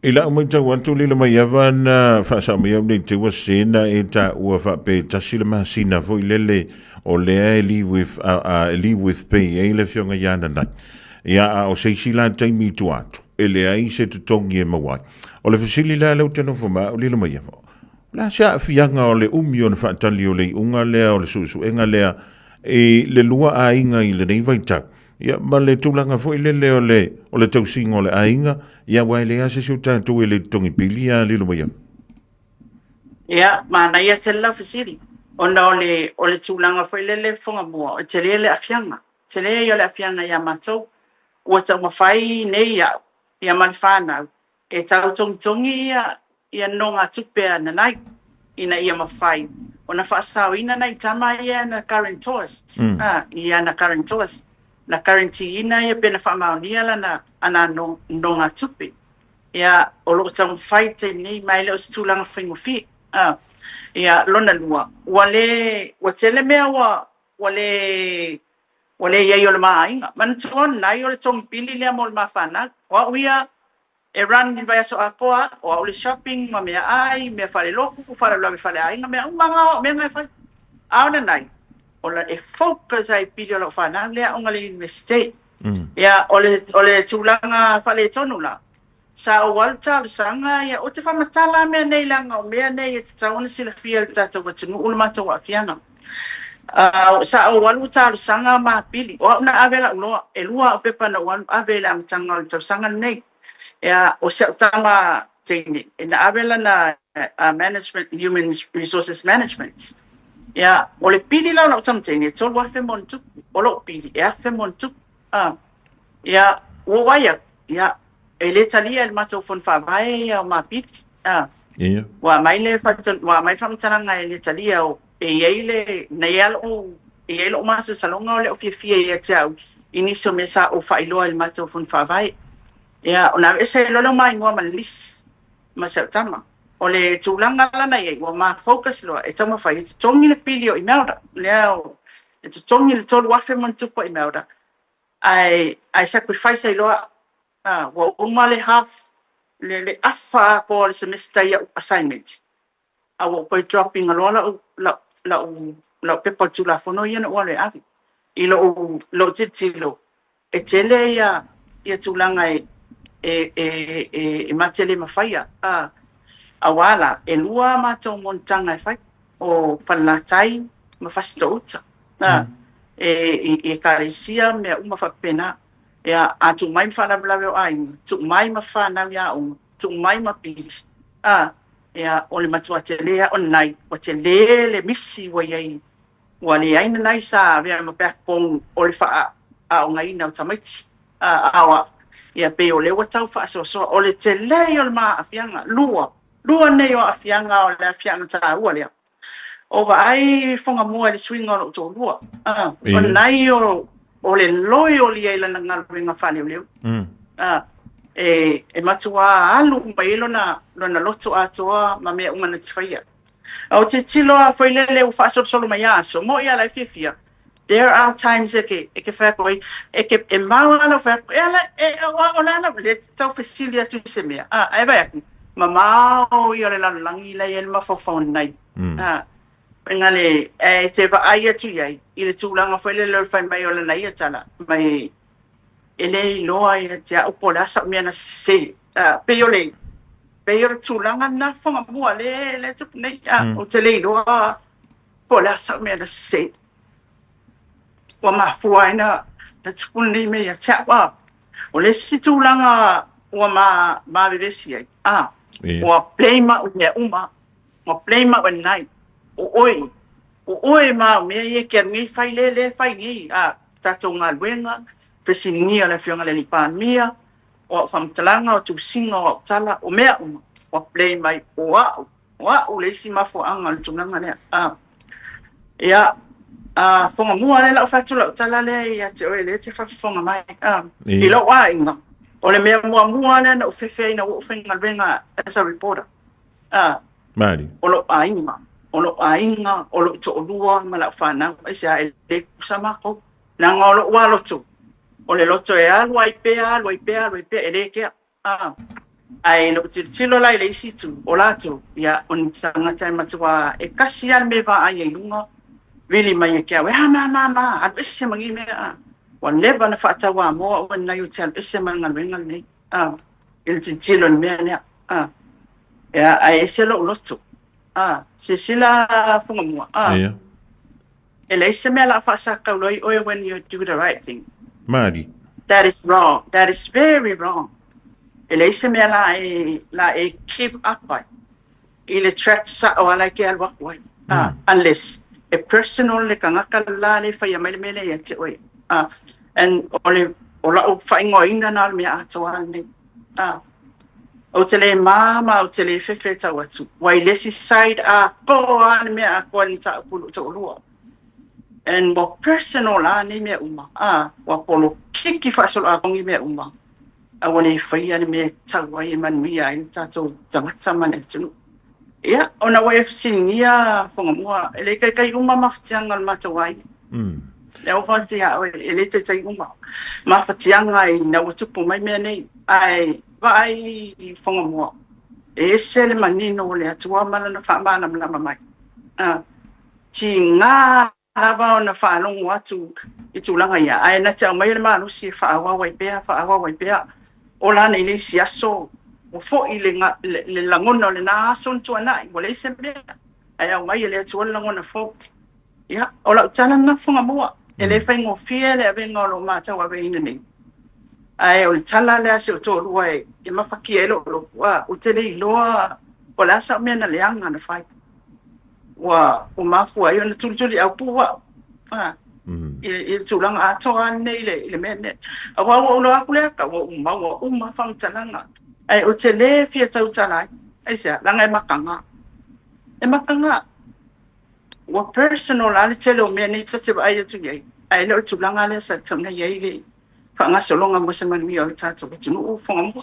I lau matau atu lilo mai ava na faasao mai au nei te ua sena e taua faapea e tasi le masina foi lele o lea e leave with, leave with pay ai le afioga ia Nanai. Ia a o se isi la taimi i tua atu, e leai se totogi e maua ai. O le fesili la lea ou te nofo ma au lilo mai ava, o le a se aafiaga o le umi ona faatali o le iuga lea o le suesuega lea i le lua aiga i lenei vaitau? Ia, ma le tulaga foi lele o le, o le tausiga o le aiga, ia aua e leai lava se isi o tatou e le totogi pili a lilo mai atu. Ia, manaia tele lau fesili, ona o le, o le tulaga foi lele Fofoga Mua, e tele le aafiaga, tele ia o le aafiaga ia matou. Ua taumafai nei au, ia ma le fanau, e tau togitogi ia ia nonogatupe a Nanai ina ia mafai ona faasaoina nai tama ia na guarantors, i ana guarantors, na guarantee-ina ia pe na faamaonia lana ana nonogatupe. Ia, o lo o taumafai i le taimi nei, ma e le o se tulaga faigofie. Ia, lona lua, ua le, ua tele mea ua, ua le, ua le i ai o le ma aiga. Manatua Nanai o le togipili lea mo le ma fanau. O au ia, E run i le vaiaso atoa, o au le shopping ma meaai, mea faalelotu, faalavelave faleaiga, mea uma na, o mea na e fai. A o nanai, o la, e focus lava i pili o lau fanau lea aoga le Universite. Ia, o le, o le tulaga faaletonu la, sa ou alu talosaga ia, ou te faamatala lava mea nei leaga o mea nei e tatau ona silafia e le tatou atunuu le matou aafiaga. Sa ou alu talosaga ma pili, o au na ave lau loa, e lua au pepa na ou alu ave i le amataga o le tausaga lenei. Ia, o si au tama teine, na ave lana management, human resources management. Ia, o le pili la o lau tama teine, e 3,000 ma ona tupu. O lou pili, e 1,000 ma ona tupu. Ia, ua ou vaai atu, ia, e le talia e le matou fono faavae ia o ma pili. Ua aumai le ua aumai le faamatalaga e le talia o e i ai le, na i ai lou, e i ai lou masalosaloga o le o fiafia ia te au i nisi o mea sa ou faailoa i le matou fono faavae. Ia, ona aveese ai loa lea o ma igoa ma le lisi ma si au tama. O le tulaga la na i ai, ua ma focus loa e taumafai e totogi le pili o Imelda, lea o, e totogi le 3,000 ma ona tupu a Imelda, ae, ae sacrifice ai loa ua uma le half, le afa atoa o le semester i au assignments, a ua ou toe drop ina loa lau, lau, lau, lau pepa o le Tulafono ia na ou alu e ave. I lou, lou tilotilo, e tele ia, ia tulaga e, e, e, e, e ma te le mafaia, a, aua la, e lua a matou monotaga e fai, o Falelatai ma Fasitoo-uta, a, e, i, i Ekalesia, mea uma faapena. Ia, a tuu mai ma faalavelave o aiga, tuu mai ma fanau i aoga, tuu mai ma pili, a, ia, o le matua tele lava o nanai, ua tele le misi ua i ai, ua leai nanai sa avea ma backbone o le faaaogaina o tamaiti, a, a o au, ia, pei o lea ua tau faasoasoa, o le tele ia o le ma aafiaga, lua, lua nei o aafiaga o le aafiaga taua lea. O vaai Fogamua i le suiga o lou toalua. O nai o, o le loyal ia i lana galuega faaleoleo. E, e matua alu uma i ai lona, lona loto atoa ma mea uma na te faia. A o tilotilo lava foi lele ua faasolosolo mai ia aso, mo'i lava la e fiafia. There are times e ke, e ke whai atu ai, e ke, e mau lava lau whai atu, e ala, e, o, o le ala, le tau fesili atu i se mea. A, ae vaai atu, mamao ia o le lalolagi la e i ai le mafaufau nei. A, engari, e te vaai atu i ai, i le tulaga foi lele o le fai mai o lana ia tala, mai, e le iloa ia te au po o le a sau mea na sese. A, pei o le, pei o le tulaga lena Fogamua le, le tupu nei. A, ou te le iloa Po o le a sau mea na sese ua mafua ai na tupu lenei mea ia te au. A, o le isi tulaga ua ma, ma vevesi ai, a, ua blame au i mea uma, ua blame au e nanai, o oe, o oe ma au mea ia e ke alu nei fai le, le fai nei, a, tatou galuega, fesiligia le Afioga i le Alii Palemia, o au faamatalaga, o tusiga, o au tala, o mea uma, ua blame ai o au. O au le isi mafuaaga o le tulaga lea. A, ia, a, Fogamua lea la ou fai atu lau tala lea ia te oe lea e te faafofoga mai. A, i lou aiga, o le mea muamua lea na ou fefe ai ina ua ou faigaluega as a reporter. A, Malie. o lou aiga, o lou aiga, o lou toalua ma lau fanau, aisea e le tutusa matou. Leaga o lou lava loto, o le loto e alu ai pea, alu ai pea, alu ai pea, e le kea. A, Ae i lou tilotilo la i le isi itu, o latou, ia, o ni tagata e matuā e kasi lava le mea e vaai ai i luga, vili mai ia te au, e a ma ma ma, alu ese ma nei mea, a. Ua leva ona faatauamoa oe lenai ou te alu ese ma le galuega lenei, a, i le tilotilo i le mea lea, a. Ia, ae ese lou loto, a. Silasila Fugamua, a. Ia. E leai se mea o le a faasakaulo ai oe when you do the right thing. Malie. That is wrong. That is very wrong. E leai se mea la e, la e give up ai i le track sao lava la e te alu atu ai. Ah, unless e personal le tagata la lea e faia mai le mea lea ia te oe. Ah, and o le, o lau faaigoaina lena o le mea atoa lenei. Ah, ou te le mama, ou te le fefe e tau atu. Ua i le isi side atoa lava le mea atoa i le mataupu i lou toalua. And ua personal la nei mea uma. Ah, ua polokiki faasoloatogi mea uma. A ua le faia le mea e tatau ai e manuia ai le tatou tagata ma le atunuu. Ia, ona ua e fesiligia Fugamua, e le taitai uma mafatiaga o le matou aiga. Le au fale ia oe, e le taitai uma mafatiaga ina ua tupu mai mea nei. Ae vaai i Fugamua, e ese le manino o le Atua ma Lana faamalamalama mai. A, tiga lava ona faalogo atu i tulaga ia, ae na te aumaia le malosi e faaauau ai pea, faaauau ai pea. Ola ane i le isi aso, ua foi le, le, le lagona o lena aso na tuanai, ua leai se mea, ae aumai e le Atua le lagona fou. Ia, o lau tala lena Fugamua, e le faigofie le avega o lo o matou aveina nei. Ae o le tala lea a si ou toalua e mafatia ai lou loto, a, ou te le iloa po o le a sau mea na leaga na fai. Ua, ua mafua ai ona tulituliaupu au, a, i, i le tulaga atoa lenei i le, i le mea lenei. Aua ua ou iloa atu le ata, ua ou maua uma faamatalaga. Ae ou te le fia tautala ai. Aisea? Leaga e mataga. E mataga. Ua personal lava le tele o mea nei ta te vaai atu i ai, ae le o le tulaga lea sa tatau ona i ai le faagasologa mo se manuia o le tatou atunuu, Fugamua.